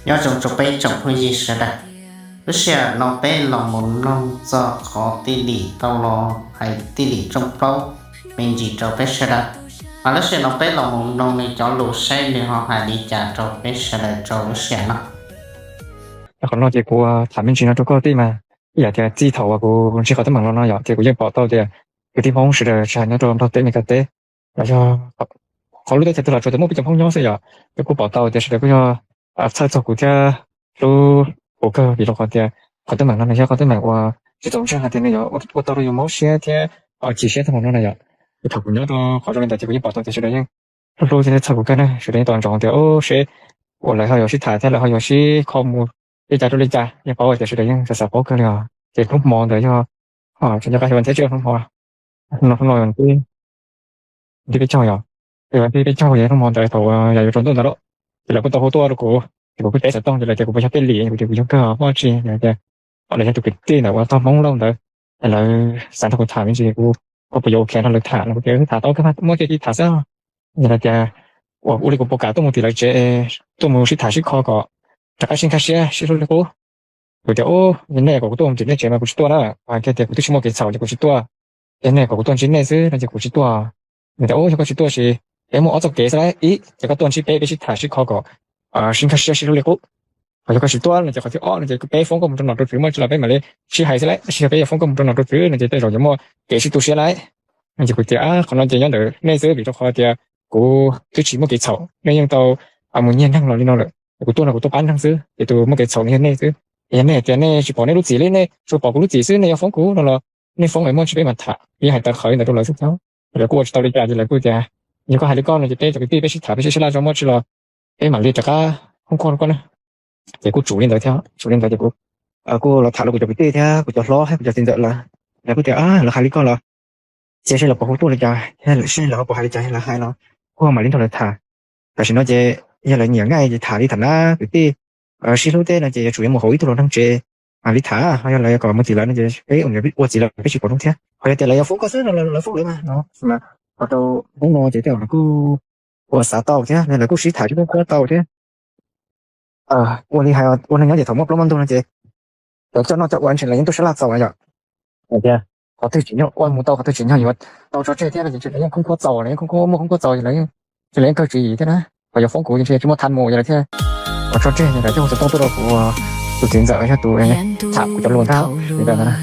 Nyob zoo rau peb tsoom phooj ywg sawv daws, lub sij hawm no peb los mus mloog txog qhov Tij Lim tau los hais Tij Lim rooj plaub me ntsis rau peb sawv daws. Mas lub sij hawm no peb los mus mloog nws cov lus saib nws ho hais li cas rau peb sawv daws rau lub sij hawm no. Qhov no ces kuv tham me ntsis no rau koj tij mas, ib yam tias txij thaum uas kuv ntsib qhov teeb meem no no yom, ces kuv yeej pom tau tias kwv tij Hmoob sawv daws tsis hais nyob rau nplog teb Meskas teb los yog qhov lub teb chaws twg los tsuas tias muaj peb cov Hmoob nyob xwb yom, ces kuj pom tau tias sawv daws kuj yog txhawj txog kuv thiab hlub kuv kawg vim rau qhov tias qhov teeb meem no nws yog qhov teeb meem uas tsis txaus ntseeg hais tias nws yuav ua tau rau yus mob siab thiab chim siab tag npaum no na yom. Ces thaum kuv nyob rau qhov zoo li ntawd ces kuv yeej pom tau tias sawv daws yeej hlub hlub thiab txhawj kuv kawg na, sawv daws yeej tos ntsoov tias o seb uas lawv ho yuav sib tham thiab lawv ho yuav sib kho mus li cas rau li cas, yeej paub tias sawv daws yeej xav xav paub kawg li os. Ces hnub hmo ntawd yog, nyob qab xyoo vas thib tsib hnub hmo, hnub no hnub no vas thib peb caug yom, vas thib peb caug yog hnub hmo ntawd thaum yog yuav tsaus ntuj ntawd lawm, ces lawv kuj tau hu tuaj rau kuv, ces kuv kuj teb xov tooj ces lawv tias kuv puas yog Tij Lim, kuv tias kuv yog kawg mog, tsis tias lawv yog tus kwv tij ntawm uas tog Hmoob Lauj ntawd, lawv xav nrog kuv tham me ntsis, kuv kuj puas yuav ua khiav nrog lawv tham no, kuv tias tham tau kawg, muaj cai cia tham xwb. Yog lawv tias ua li kuv puas kam tuaj mus tim lawv tsev, tuaj mus sib tham sib kho kom rov qab sib nkag siab sib hlub li qub. Kuv tias u, nej kom kuv tuaj mus tim nej tsev mas kuv tsis tuaj na, hais kiag tias kuv twb tsis muaj kev txhaum ces kuv tsis tuaj. Es nej kom kuv tuaj ntsib nej xwb no ces kuv tsis tuaj. Nws tias u, yog koj tsis tuaj ces peb muaj ob txoj kev xwb lauj, ib ces koj tuaj ntsib peb, peb sib tham sib kho kom sib nkag siab sib hlub li qub. Ho yog koj tsis tuaj no ces qhov thib ob no ces peb foob koj mus rau nom rau tswv, muaj tsis los peb mam li sib hais xwb lauj, tab sis yog peb yuav foob koj mus rau nom rau tswv no ces tej zaum yuav muaj kev sib tu siab lauj. No ces kuv tias qhov no ces nyob ntawm nej xwb vim rau qhov tias kuv twb tsis muaj kev txhaum, nej yeej tau mus nyiag neeg los li no lawm, kuv tuaj no kuv tuaj pab neeg xwb ces tus muaj kev txhaum no yog nej xwb. Yog nej hais tias nej tsis pom nej lub txim li, nej tsuas pom kuv lub txim xwb, nej yuav foob kuv no los nej foob es muaj tsis peb mam tham, yeej hais tawv qhawv li ntawd rau lawv xwb thiab. Lawv kuj ua tsis tau li cas ces lawv kuj tias yog koj hais li koj no ces peb cov kwv tij peb sib tham peb sib sab laj tso, muaj tsis los peb mam li rov qab foob koj rau koj na. Ces kuj tsum li ntawd thiab, tsum li ntawd ces kuv kuj los tham rau kuv cov kwv tij thiab kuv cov hlob thiab kuv cov txiv ntxawm lawv, lawv kuj tias lawv hais li koj los cia seb lawv puas hu tuaj li cas thiab seb lawv ho puas hais li cas, yog lawv hais los kuj mam li nrog lawv tham. Tam sim no ces yog lawv nyiam nqaij ces tham li tham na, kwv tij sib hlub teb no ces yuav tsum yuav mus hauv ib tug hluas nraug tsev mam li tham, ho yog lawv kom mus tim lawv no ces peb ua niam ua txiv lawm peb tsis pom zoo thiab. Ho yog tias lawv yuav foob koj xwb no lawv foob lawv mas no. Ho rau hnub no ces tej zaum lawv kuj ua xav tau thiab lawv kuj sib tham sib hlub tau thiab. Ua li hais ua neeg nyob ces thaum muaj plaub muaj ntug no ces cov coj noj coj ua ntshe lawv yeej tuaj sab laj txaus yom. Tias qhov twg tsim nyog ua mus tau, qhov twg tsim nyog yuav tau tso tseg thiab no ces ntshe lawv yeej khoob khuab txaus, lawv yeej khoob khuab muaj khoob khuab txaus ces lawv yeej, ntshe lawv yeej kawg tswv yim thiab na. Ho yuav foob kuv ces ntshe tsis muaj tham mus yog lawv thiaj ua tso tseg, nws lam coj hu xov tooj tuaj rau kuv tus txiv ntxawm yog tus tham kuv cov lus ntag li ntawd na.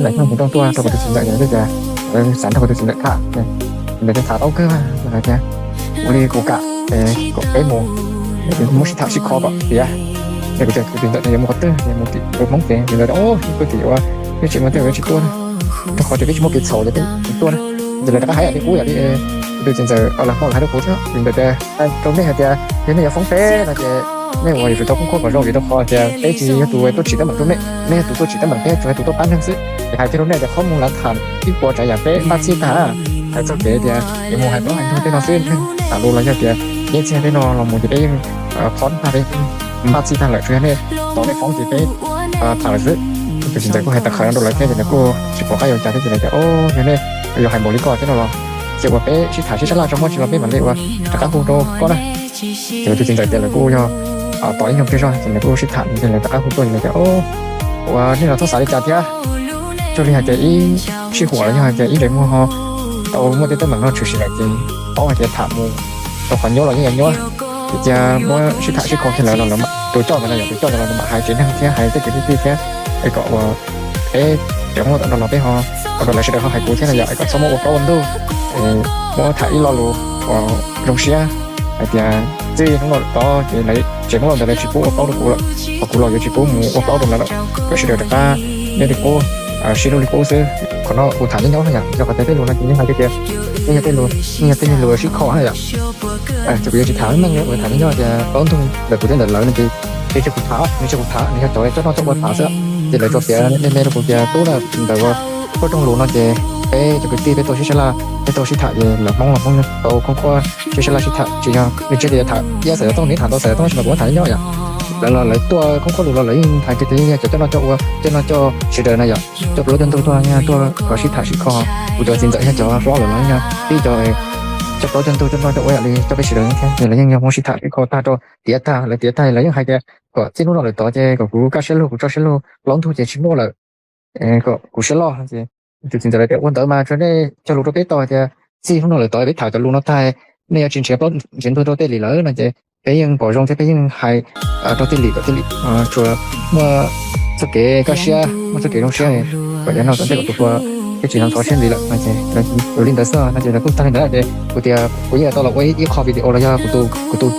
Lam coj hu xov tooj tuaj rau kuv tus txiv ntxawm yog tias lawv xav nrog kuv tus txiv ntxawm tham, ntawd thiaj tham tau kawg lawm thiab. Ua li kuv kam kom peb mus muab sib tham sib kho kom tiav, es kuv cov tus txiv ntxawm yuav mus qhov twg, mus tim Hmoob ces tus ntxawm tias o, peb tim ua, peb tseem mus tej yuav tsis tuaj na, rau qhov tias peb tsis muaj kev txhaum ces peb tsis tuaj na. Ces lawv rov qab hais yam li qub yam li tus txiv ntxawm lawv hais rau kuv thiab, tus ntxawm tias rau nej hais tias yog nej yuav foob peb no ces nej ua yuav tsum tau khoob khuab kom zoo vim rau qhov tias peb tsis yog tus tuaj tsim teeb meem rau nej, nej yog tus tuaj tsim teeb meem, peb tsuas yog tus tuaj pab neeg xwb. Ces hais kiag rau nej tias qhov mus lav tham ib puas tsav yam peb npaj txhij tag, hais txog kev tias yuav mus hais plaub hais ntug tej no xwb, neeg tham lus los yog tias yeeb txhij tej no los mus ces peb yeej qhov tag peb npaj txhij tag lawm, tsuas yog nej tos nej foob ces peb tham lawm xwb. Tus txiv ntxawm kuj hais tag qhawv no rau lawv thiab ces lawv kuj tsis pom qab yuav cas thiab ces lawv tias o, yog nej yuav hais npaum li ko thiab no los cia ua peb sib tham sib sab laj tso, muaj tsis los peb mam li ua rov qab hu rau koj na. Ces tus txiv ntxawm tias lawv kuj yog tos ib nyuag pliag zog ces lawv kuj sib tham ces lawv rov qab hu tuaj ces lawv tias o, ua nej los txhob xav li cas thiab, cuag li hais tias ib sij huam los yog hais tias ib ntsais muag ho tau muaj tej teeb meem no tshwm sim lawm ces paub hais tias tham mus rau qhov nyuaj los yeej yuav nyuaj, ces cia muab sib tham sib kho kiag lawm los lawv, tus coj ntawd no yog tus coj ntawd los mam hais tsev neeg thiab hais tej kwv tij thiab, es kom ua peb cov Hmoob tom no los peb ho, kom lawv sawv daws ho hais kuv thiab no yog es kom txhob muab ua plaub ua ntug, muab tham ib lo lus uas zoo siab hais tias txij hnub no tod ces lawv tsev Hmoob Lauj ntawd lawv tsis pub ua plaub rau kuv lawm, ho kuv los yuav tsis pub mus ua plaub rau lawv lawm, kom sawv daws rov qab nyob li qub, sib hlub li qub xwb. Qhov no kuv tham nyob nyob no yom, yog qhov tias tej lus no ces yeej hais tias yeej yog tej lus, yeej yog tej lus sib kho na yom. Ces kuv yuav tsis tham meej, kuv tham nyob nyob tias plaub ntug ntawm kuv thiab ntawm lawv no ces nws tsis yog kuv tham, nws tsis yog kuv tham, nws yog cov coj noj coj ua tham xwb. Ces lawv tsuas piav me me rau kuv tias tub na, ntawm ua peb rooj lus no ces peb cov kwv tij peb tuaj sib sab laj, peb tuaj sib tham ces lawv Hmoob los Hmoob tau khoob khuab sib sab laj sib tham, tsis yog nws tsis tias tham ib xav yog tooj, nws tham ntau xav yog tooj tab sis mas kuv tham nyob yom. Lawv los lawv tuaj khoob khuab lus los lawv yeej hais tias yog cov coj noj coj ua, coj noj coj sawv daws na yom, coj plaub coj ntug tuaj, tuaj kom sib tham sib kho. Kuv cov txiv ntxawm thiab cov hlob lawm los yog tib cov coj plaub coj ntug coj noj coj ua ib yam li coj peb sawv daws thiab ces lawv yeej yog muab sib tham ib qho tag rau tiav tag lawv tiav tag lawv yeej hais tias kom txij hnub no lawm tod ces kom kuv kaj siab lug kuv tso siab lug plaub ntug ces tsis muaj lawm, kom kuv siab loj no ces tus txiv ntxawm lawv tias ua ntawd mas tsuas nej cog lus rau peb tau hais tias txij hnub no lawm tod peb tham cov lus no tag nej yuav tsis nrhiav plaub nrhiav ntug rau tej li lawm no ces peb yeej pom zoo thiab peb yeej hais rau tej li kom tej li tsuas muaj txoj kev kaj siab muaj txoj kev zoo siab kom yav no tom ntej kom tus ua thiaj tsis hnov ntxhov siab ntxiv lawm no ces li ntawd xwb no ces lawv kuj tag li ntawd ces kuv tias kuv yeej yuav tau los ua ib qho video los yog kuv tus kuv tus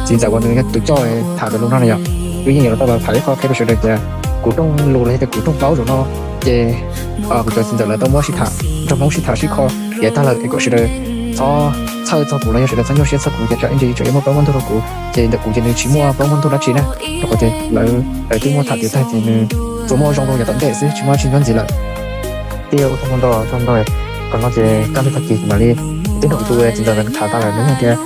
txiv ntxawm uas nws yog tus coj tham cov lus no na yom, kuv yeej yuav los tau los tham ib qho qhia rau sawv daws tias kuv rooj lus los yog tias kuv rooj plaub zaum no ces kuv cov txiv ntxawm lawv tau muab sib tham nrog Hmoob sib tham sib kho tiav tag lawm es kom sawv daws txhob txhawj txog kuv los yog sawv daws txhob nyuaj siab txog kuv ces tsam ib ntsis yuav tsum yuav muaj plaub muaj ntug rau kuv ces ntawm kuv ces nws tsis muaj plaub muaj ntug dab tsi na, rau qhov tias lawv lawv twb muab tham tiav tag ces nws tsuas muaj zoo rau yav tom ntej xwb tsis muaj dab tsi nyob ntxiv lawm. Tiag ua tsaug ntau tsaug ntau, qhov no ces kaj ntug tag kis kuv mam li twb nrog kuv tus txiv ntxawm tham tas lawm nws hais tias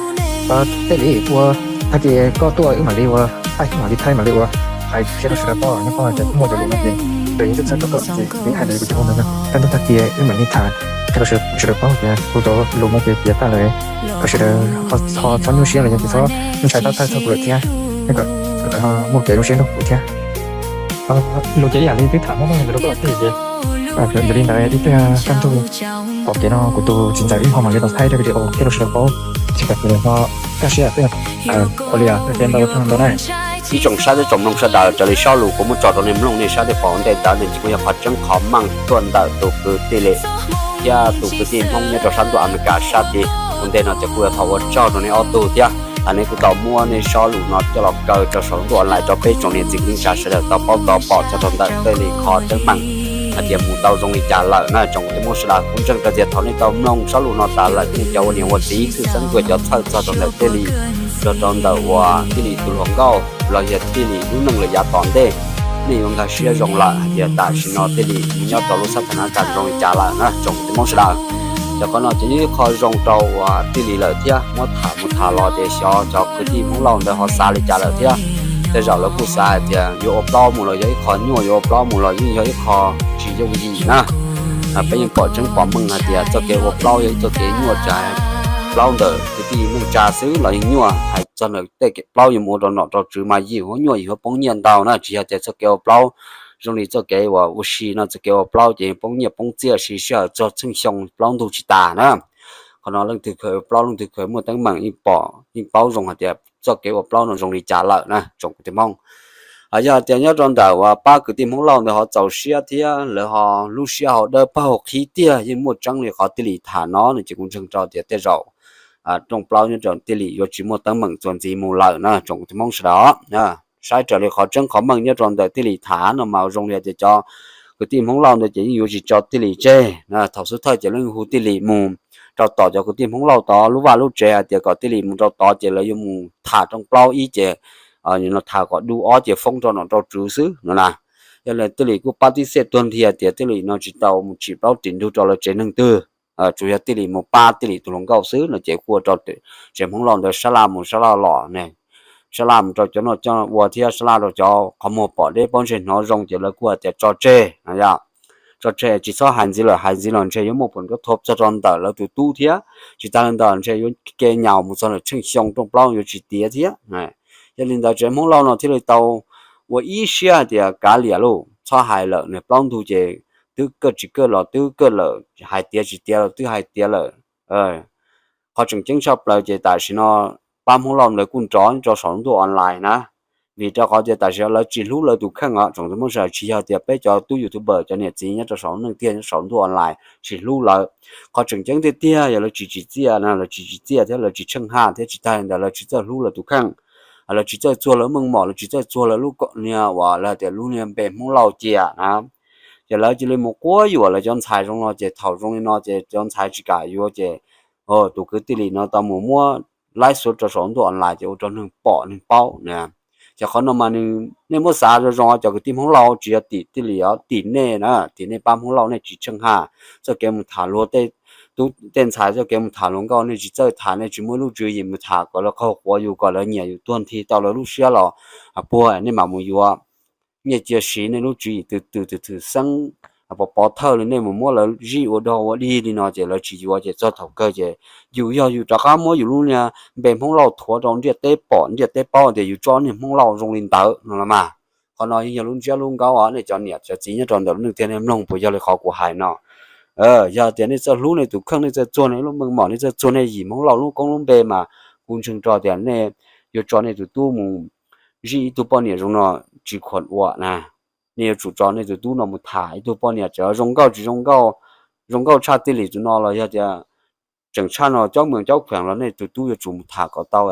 tej li ua tag kis koj tuaj wb mam li ua, thaij wb mam li thaij mam li ua, hais siab rau sawv daws paub nyob koj ces kuj muaj cov lus no ces sawv daws yeej txhawj txog koj ces kuv yeej hais li kuv cov ua ntawd no kaj ntug tag kis wb mam li tham qhia rau sawv daws paub tias kuv cov lus no ces tiav tag lawm kom sawv daws ho txhob nyuaj siab los yog tias txhob ntshai txhob txhawj txog kuv lawm thiab, kom sawv daws ho muaj kev zoo siab nrog kuv thiab. Lus ces ib yam li twb tham muab rau koj los tij ces yog li ntawd ib pliag kaj ntug pom kev no kuv tus txiv ntxawm wb ho mam li tau thaij rau video thiab rau sawv daws paub tsis tas kuv ho kaj siab xwb. Ua li ntau ntau na. Ib tsoom saib thiab tsoom mloog sawv daws, raws li sob lus kuv muab tso rau nej mloog nej saib thiab pom ua ntej ntawd nws ces kuj yog qhov tseeb qhov meej tuaj ntawm tus kwv tij li thiab tus kwv tij Hmoob nyob rau sab ntuj Amelikas sab tid. Ua ntej no ces kuj yuav thov ua tsaug rau nej ob tug thiab, nej kuj tau muab nej sob lus no coj los kaw rau saum ntuj online rau peb tsoom niam txiv kwv tij neej tsa sawv daws tau paub tau pom txog rau ntawm tej li qhov teeb meem hais tias mus tau zoo li cas lawm na. Tsoom kwv tij Hmoob sawv daws, kuv ntseeg rau tias thaum nej tau mloog sob lus no tas lawm thiab nej cov ua niam ua txiv xwb xeeb kuj cov txhawj txog rau ntawm tej li, txog rau ntawm uas tej li tus hluas nkauj los yog tej li lub neej lawm yav tom ntej, nej yuav nkag siab zoo lawm hais tias tam sim no tej li mus nyob rau lub sab thab na kas zoo li cas lawm na tsoom kwv tij Hmoob sawv daws. Ces qhov no ces yog ib qho zoo rau uas tej li lawm thiab muab tham mus tham los ces xyov cov kwv tij Hmoob Lauj ntawd ho xav li cas lawm thiab. Tej zaum lawv kuj xav hais tias yuav ua plaub mus los yog ib qho nyuaj, yuav ua plaub mus los yeej yog ib qho tsis yooj yim na. Peb yeej pom tseeb pom meej hais tias txoj kev ua plaub yog ib txoj kev nyuaj tsawv. Plaub ntawm kwv tij neej tsa xwb los yeej nyuaj, hais txog ntawm tej kev plaub yuav mus ua rau nom rau tswv mas yim huab nyuaj yim huab poob nyiaj ntau na, tsis yog tias txoj kev ua plaub zoo li txoj kev uas ua si no, txoj kev ua plaub ces poob nyiaj poob txiaj siv sij hawm txog txheej xyoo plaub ntug tsis tas na. Qhov no leej twg khaws ua plaub leej twg khaws muaj teeb meem yeej pom yeej paub zoo hais tias txoj kev ua plaub no zoo li cas lawm na tsoom kwv tij Hmoob. Yog tias nyob rau ntawm uas pab kwv tij Hmoob Lauj ntawd ho txaus siab thiab lawv ho lub siab ho dawb paug qhib tiag yeej muaj tseeb li qhov tej li tham no no ces kuv ntseeg rau tias tej zaum rooj plaub nyob rau tej li yuav tsis muaj teeb meem txuas ntxiv mus lawm na tsoom kwv tij Hmoob sawv daws. Saib raws li qhov tseeb qhov meej nyob rau ntawm tej li tham no mas zoo li tias cov kwv tij Hmoob Lauj ntawd ces yeej yuav tsis tso tej li tseg. Thaum xub thawj ces lawv hu tej li mus rau tom cov kwv tij Hmoob Lauj tod lub vaj lub tsev hais tias kom tej li mus rau tod ces lawv yuav mus tham rooj plaub ib ces tham kom du ob ces foob rau nom rau tswv xwb no na. Yog li tej li kuj pab tib xej tuag nthi tias tej li no tsis tau mus tsim plaub tsim ntug rau lawv tsev neeg twg, tsuas yog tej li mus pab tej li tus hluas nkauj xwb no ces kuj ua rau tsev Hmoob Lauj ntawd sab laj mus sab laj los ne, sab laj mus rau cov noj coj ua thiab sab laj rau cov qhov muag pom deb paub ntsej hnov zoo ces lawv kuj hais tias tso tseg no yom. Tso tseg tsis txhob hais ntxiv lawm, hais ntxiv los ntshe yuav muaj pom nrov thov txog rau ntawm lawv tus tub thiab, tsis tas li ntawd ntshe yuav ke nyaum mus txog lawm tsheej xyoo rooj plaub yuav tsis tiav thiab. Yog li ntawd tsev Hmoob Lauj no thiaj li tau ua ib siab hais tias kav liam lauj, txhob hais lawm, nws plaub ntug ces twb kaj tsis kaj los twb kaj lawm, hais tiav tsis tiav los twb hais tiav lawm. Qhov tseem ceeb tshaj plaws ces tam sim no pab Hmoob Lauj ntawd kuj nrov rau saum ntuj online na, vim rau qhov tias tam sim no lawv tsis hlub lawv tus kheej os tsoom kwv tij Hmoob sawv daws, tsis yog tias peb cov tub YouTuber cov niam txiv nyob rau saum neej tiag nyob saum ntuj online tsis hlub lawv. Qhov tseem ceeb tiag tiag yog lawv tsis tsim txiaj na, lawv tsis tsim txiaj thiab lawv tsis tsheej haj thiab tsis tas li ntawd lawv tsis txawj hlub lawv tus kheej, lawv tsis txawj txuag lawv meej mom, lawv tsis txawj txuag lawv lub niag uas lawv tias lub niag npe Hmoob Lauj cia na. Ces lawv cia li mus quab yuam lawv cov ntxhais zoo no ces thaum zoo li no ces cov ntxhais tsis kam yuav ces tus kwv tij li no tau mus muab laib xuav rau saum ntuj online ces ua rau neeg pom neeg paub na. Ces qhov no mas nej muab xav zoo zoo cov kwv tij Hmoob Lauj tsis yog tim tij li os, tim nej na, tim nej pab Hmoob Lauj nej tsis tsheej haj. Txoj kev mus tham luag tej tub tej ntxhais, txoj kev mus tham luag nkauj nej tsis txawj tham, nej tsis muaj lub tswv yim mus tham kom lawv qaug quav yus, kom lawv nyiam yus tuag nthi tau lawv lub siab los puag nej mam mus yuav. Nyiaj cia siv nej lub tswv yim twm twm twm twm xeeb pov pov thawj li nej mus muab lawv zij ua dog ua dig li no ces lawv tsis yuav ces txog thaum kawg ces yus yog yus rov qab muab yus lub niag npe Hmoob Lauj thuav rau ntiaj teb pom ntiaj teb paub tias yus tso niag Hmoob Lauj zoo li ntawd no los mas. Qhov no yeej yog lub ntsiab lub nkaub nej cov niam cov txiv nyob rau ntawm lub neej thiab nej mloog puas yog li qhov kuv hais no. Yog tias nej txawj hlub nej tus kheej, nej txawj txuag nej lub meej mom, nej txawj txuag nej yim Hmoob Lauj lub koob lub npe mas kuv ntseeg rau tias nej yuav tso nej tus tub mus zij ib tug poj niam zoo no tsis khuam ua na. Nej yuav tsum tso nej tus tub no mus tham ib tug poj niam txawm zoo nkauj tsis zoo nkauj, zoo nkauj tshaj Tij Lim tus no los yog tias tseem tshaj no caub moos caub khuees los nej tus tub yuav tsum mus tham kom tau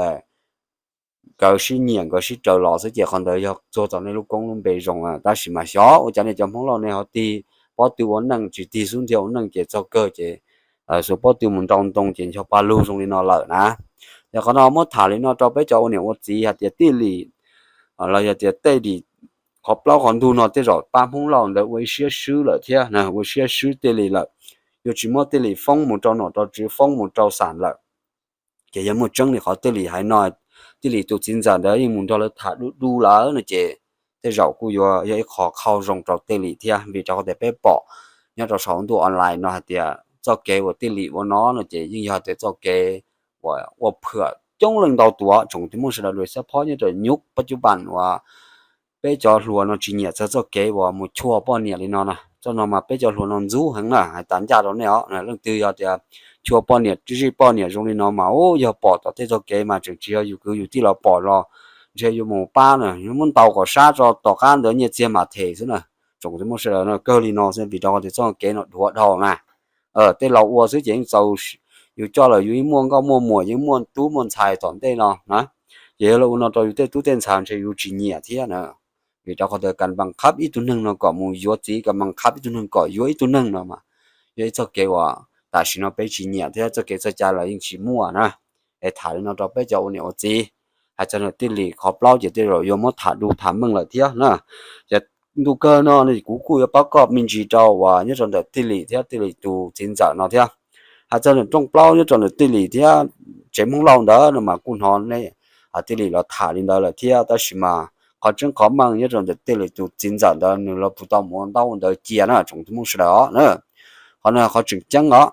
nkawd sib nyiam nkawd sib raws los xwb ces qhov ntawd yog txuag tau nej lub koob lub npe zoo. Tab sis mas xyov ua cas nej cov Hmoob Lauj nej ho tig pob tw ua neej tsis tig xub ntiag ua neej ces txog kawg ces xuas pob tw mus nrau ntoo ces ncho pa lug zoo li no lawm na. Ces qhov no muab tham li no rau peb cov ua niam ua txiv hais tias Tij Lim los yog tias Tij Lim qhov plaub qhov ntug no tej zaum pab Hmoob Lauj ntawd ua ib siab swb lawm thiab, ua siab swb Tij Lim lawm, yuav tsis muab Tij Lim foob mus rau nom rau tswv foob mus rau xam lawm. Ces yog muaj tseeb li qhov Tij Lim hais no, Tij Lim tus txiv ntxawm ntawd yeej mus nrog lawv tham du du lawm no ces tej zaum kuj yuav yog ib qho qhau zoo rau Tij Lim thiab vim rau qhov tias peb pom nyob rau saum ntuj online no hais tias txoj kev uas Tij Lim ua no no ces yeej yog tias txoj kev uas ua phwam coob leej ntau tus tsoom tij Hmoob sawv daws dua xab phob nyob rau nyuj pab cub pam uas peb cov hluas no tsis nyiam txog txoj kev uas mus chua poj niam li no na. Txoj no mas peb cov hluas no ntxub heev na, hais tas ncaj rau nej os, leej twg yog tias chua poj niam zij poj niam zoo li no mas ub yog pom tom tej txoj kev mas tseem tsis yog yus kwv yus tij los pom los ntshe yuav mus pab na, yuav muab ntaus kom sab tso tom qab ntawd nyiaj txiag mam them xwb na. Tsoom tij Hmoob sawv daws no kawg li no xwb vim rau qhov tias txoj kev no dhuav dhau na. Tej laus ua xwb ces yeej txaus, yus coj lawm yus yeej muaj nkauj muaj muam yeej muaj tub muaj ntxhais tom ntej no na. Ces yog lawv ua no rau yus tej tub tej ntxhais ntshe yus tsis nyiam thiab na. Vim rau qhov tias kas npas khab ib tug neeg no kom mus yuav txiv, kas npas khab ib tug neeg kom yuav ib tug neeg no mas yog ib txoj kev uas tam sim no peb tsis nyiam thiab txoj kev txoj cai los yeej tsis muaj na. Es tham li no rau peb cov ua niam ua txiv, hais txog nws Tij Lim qhov plaub ces tej zaum yuav muab tham du tham meej lawm thiab na. Ces ntu kawg no kuv kuj yuav pab koj me ntsis rau uas nyob rau ntawm Tij Lim thiab Tij Lim tus txiv ntxawm no thiab. Hais txog nws rooj plaub nyob rau ntawm Tij Lim thiab tsev Hmoob Lauj ntawd no mas kuj hnov nej Tij Lim los tham li ntawd lawm thiab, tab sis mas qhov tseeb qhov meej nyob rau ntawm Tij Lim tus txiv ntxawm ntawd nws los puas tau mus ua ntaub ua ntawv cia na tsoom tij Hmoob sawv daws os. Qhov no qhov tseem ceeb os.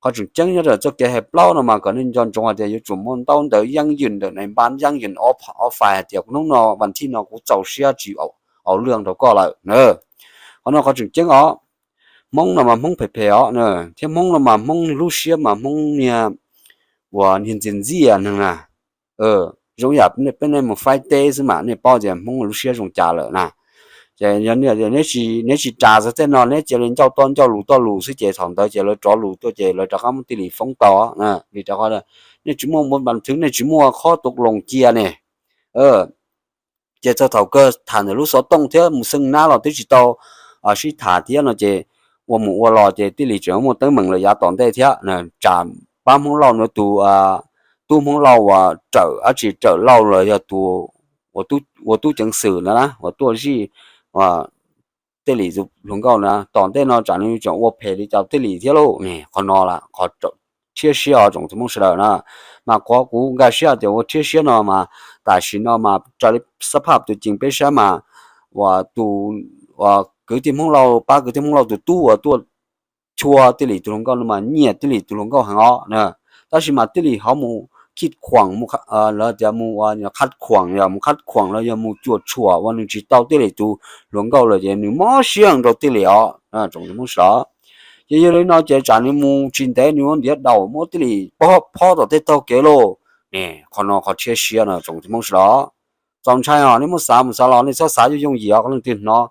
Qhov tseem ceeb nyob rau txoj kev hais plaub no mas kom nej nco ntsoov hais tias yuav tsum muaj ntaub ntawv yeeb yws ntawm nais npab yeeb yws ob fais hais tias hnub no vas thij no kuv txaus siab tsis au lwj rau koj lawm na. Qhov no qhov tseem ceeb os. Hmoob no mas Hmoob phem phem os, thiab Hmoob no mas Hmoob niag lub siab mas Hmoob niag uas niag ntxias ntxias neeg na. Zoo yam peb nej mus faib teb xwb mas nej paub tias Hmoob lub siab zoo cas lawm na. Ces yog neb tsis ras txog tej no neb cia li ncauj toj ncauj lus toj lus xwb ces thaum ntawd ces lawv rov lus tuaj ces lawv rov qab muab Tij Lim foob tau. Vim rau qhov nej tsis muaj npa thwv, nej tsis muaj qhob tus loos cia ne. Ces txog thaum kawg tham ntawm lub xov tooj thiab mus xeeb nab los twb tsis tau sib tham thiab no ces ua mus ua los ces Tij Lim tseem muaj teeb meem lawm yav tom ntej thiab. Tsam pab Hmoob Lauj no tus tub Hmoob Lauj uas Rawm dab tsi, Rawm Lauj los yog tus ua tub ceev xwm na, uas tuaj zij Tij Lim tus hluas nkauj na, tom ntej no tsam nws tseem ua phem li cas Tij Lim thiab lauj. Qhov no qhov rhiab siab os tsoom tij Hmoob sawv daws na. Mas qhov kuv nkag siab tias ua rhiab siab no mas tam sim no mas raws li xab phaj tus cees peb saib mas uas tus kwv tij Hmoob Lauj, pab kwv tij Hmoob Lauj tus tub uas tuaj chua Tij Lim tus hluas nkauj no mas nyiam Tij Lim tus hluas nkauj heev os. Tab sis mas Tij Lim ho mus khij khuam, lawv tias mus ua qhaj khuam, yog mus qhaj khuam los yog mus cuam tshuam uas nws tsis tau Tij Lim tus hluas nkauj lawm ces nws mob siab heev rau Tij Lim os tsoom tij Hmoob sawv daws. Ces yog li no ces tsam nws mus tsis ntev nws ua ntiav daum muab Tij Lim phob tom tej taug kev lauj. Qhov no qhov rhiab siab no tsoom tij Hmoob sawv daws. Txaus ntshai os, nej muab xav mus xav los nej txhob xav yooj yooj yim os, leej twg hnov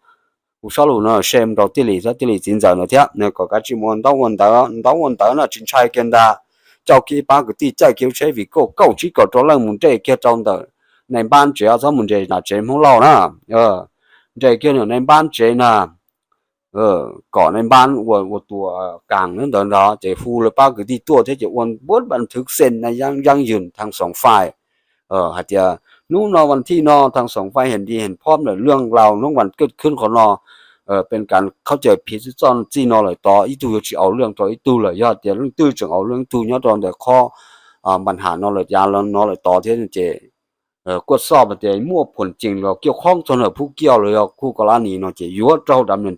kuv zaj lus no share mus rau Tij Lim thiab Tij Lim txiv ntxawm ntawd thiab kom kav tsij mus ua ntaub ua ntawv, ntaub ua ntawv no tsis ntshai kiag ntag. Coj kiag ib pab kwv tij caij kiag lub tsheb Vigo kauj tsib kaum rau leej mus nres kiag rau ntawm nais npab tsev, txhob mus nres nram tsev Hmoob Lauj na, nres kiag ntawm nais npab tsev na, kom nais npab ua ua tus kas ntawd ntag ces hu lawv pab kwv tij tuaj thiab ces ua npuab npa thwv xees na, yeeb yws thaj xoom fais hais tias hnub no vas thij no thaj xoom fais heem di heem phob lawm lwj laus hnub vas kaj khwb qhov no pes kas khaub caws phiv txoj txij no lawm tod, ib tug yuav tsis au lwj rau ib tug lawm. Yog tias leej twg tseem au lwj ib tug nyob rau ntawm qhov npa ham no lawm, yav no lawm tod thiab ces kuaj xoj tias muaj phuam cees los kiaj qhoob txog ntawm Phub Kiaj los yog Khuj Kos Lab Nis no ces yuav raug dav mem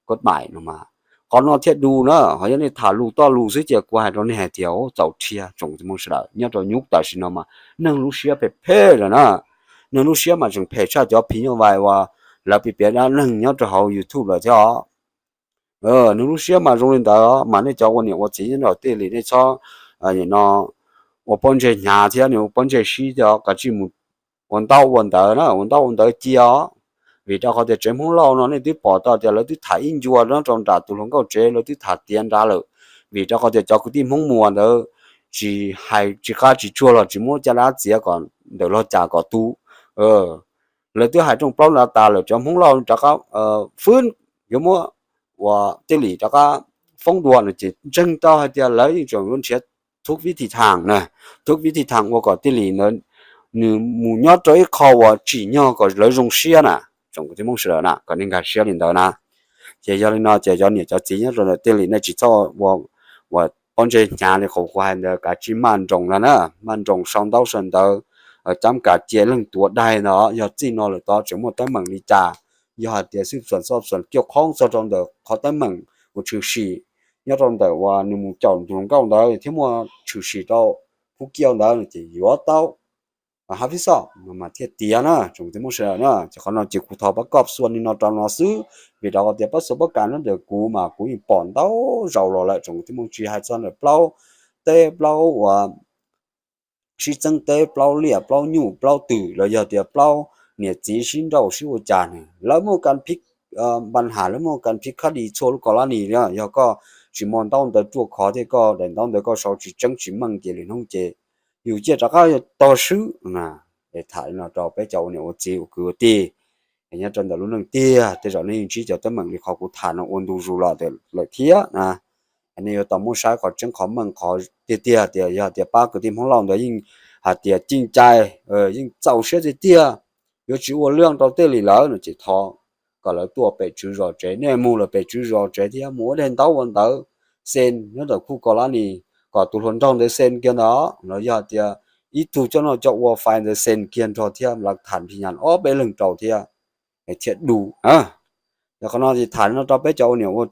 koj maim no mas qhov no thiaj du na. Ho yog nej tham lus toj lus xwb ces kuv hais rau nej hais tias txaus rhiab tsoom kwv tij Hmoob sawv daws nyob rau nyub tam sim no mas neeg lub siab phem phem lawm na. Neeg lub siab mas tseem phem tshaj cov phim nyuj vais uas lawv piav piav dab neeg nyob rau hauv YouTube lawm thiab os. Neeg lub siab mas zoo li ntawd mas nej cov ua niam ua txiv nyob rau Tij Lim nej txhob no ua pob ntseg hnyav thiab ua pob ntseg sib thiab, kav tsij mus ua ntaub ua ntawv na, ua ntaub ua ntawv cia os. Vim rau qhov tias tsev Hmoob Lauj no nej twb pom tau tias lawv twb tham ib ncua nyob rau nram tus hluas nkauj tsev, lawv twb tham tiav nrad lawm. Vim rau qhov tias cov kwv tij Hmoob Muas ntawd tsis hais tsis qab tsis tsuag los tsis muab caj dab txiav kom ntawm log cas kom tu. Lawv twb hais rooj plaub nrad tas lawm, cov Hmoob Lauj rov qab fwb yuav muab ua Tij Lim rov qab foob dua no ces ntseeg tau hais tias lawv yeej tseem yuav nrhiav thub vib thij thaam na, thub vib thij thaam ua kom Tij Lim ntawd nws mus nyob rau ib qho uas tsim nyog kom lawv zoo siab na. Tsoom kwv tij Hmoob sawv daws na, kom nej nkag siab li ntawd na. Ces yog li no ces cov niam cov txiv nyob rau ntawm Tij Lim nej tsis txhob ua pob ntseg hnyav li qhov kuv hais ntawd, kav tsij maj nroos na na, maj nroos sau ntaub sau ntawv, cab kav cia leej tuav daig ntawd. Yog txij no lawm tod tseem muaj teeb meem li cas, yog hais tias xwb xuas xoj xuas kiaj qhoob txog rau ntawm qhov teeb meem uas tshwm sim nyob rau ntawm uas nws mus caum tus hluas nkauj ntawd thiab muaj tshwm sim rau khub kiaj ntawd ces yuav tau hab fib xoj no mas thiaj tiav na tsoom kwv tij Hmoob sawv daws na. Ces qhov no ces kuv thov pab koj xua li no rau no xwb, vim rau qhov tias pab xua pab kam nyob ntawm kuv mas kuv yeej pom ntau zaus los lawm tsoom kwv tij Hmoob, tsis hais txog ntawm plaub teb plaub uas sib txeeb teb, plaub liaj plaub nyuj plaub twm los yog tias plaub niam txiv sib nrauj sib ua cas ne, lawv muaj kas phib npas has, lawv muaj kas phib khab dis txhua lub kos lab nis. Yog koj tsis muaj ntaub ntawv ruaj khov thiab koj daim ntaub ntawv koj sau tsis tseeb tsis meej ces lwm hnub ces yus ciaj rov qab yuav tog swb. Es tham li no rau peb cov ua niam ua txiv ua kwv ua tij nyob rau ntawm lub neej tiag, tej zaum nej yeej ntsib cov teeb meem li qhov kuv tham no ua ntu zus los lawm thiab na. Nej yuav tau muab saib qhov tseeb qhov meej qhov tiag tiag tias yog tias pab kwv tij Hmoob Lauj ntawd yeej hais tias cim cai, yeej txaus siab tiag tiag, yuav tsis ua lwj rau Tij Lim lawm no ces thov kom lawv tuaj pem tswv zos tsev, nej mus lawm pem tswv zos tsev thiab mus ua daim ntaub ua ntawv xee nyob ntawm khub kos lab nis kom tus hluas nraug ntawd xee kiag ntawd los yog tias ib tug coj noj coj ua fais ntawd xee kiag nrog thiab lawv tham phim nyas ob peb leeg rau thiab thiaj du. Yog qhov no ces tham li no rau peb cov ua niam ua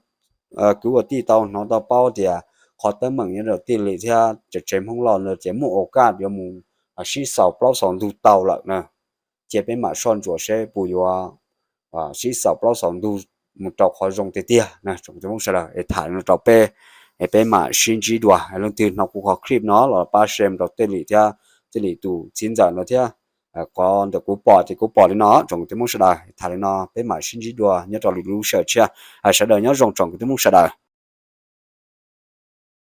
kwv ua tij tau hnov tau paub tias qhov teeb meem nyob rau Tij Lim thiab tsev Hmoob Lauj ntawd ces muaj ua kaj yuav mus sib xaus plaub xaus ntug tau lawm na. Cia peb mam soj ntsuam seb puas yuav sib xaus plaub xaus ntug mus rau qhov zoo tiag tiag na tsoom kwv tij Hmoob sawv daws. Es tham li no rau peb, es peb mam sib ntsib dua. Leej twg hnov kuv qhov clip no los pab share mus rau Tij Lim thiab Tij Lim tus txiv ntxawm no thiab. Qhov ntawm kuv pom ces kuv pom li no tsoom kwv tij Hmoob sawv daws. Tham li no peb mam sib ntsib dua nyob rau lwm lub sij hawm tshiab. Sawv daws nyob zoo tsoom kwv tij Hmoob sawv daws.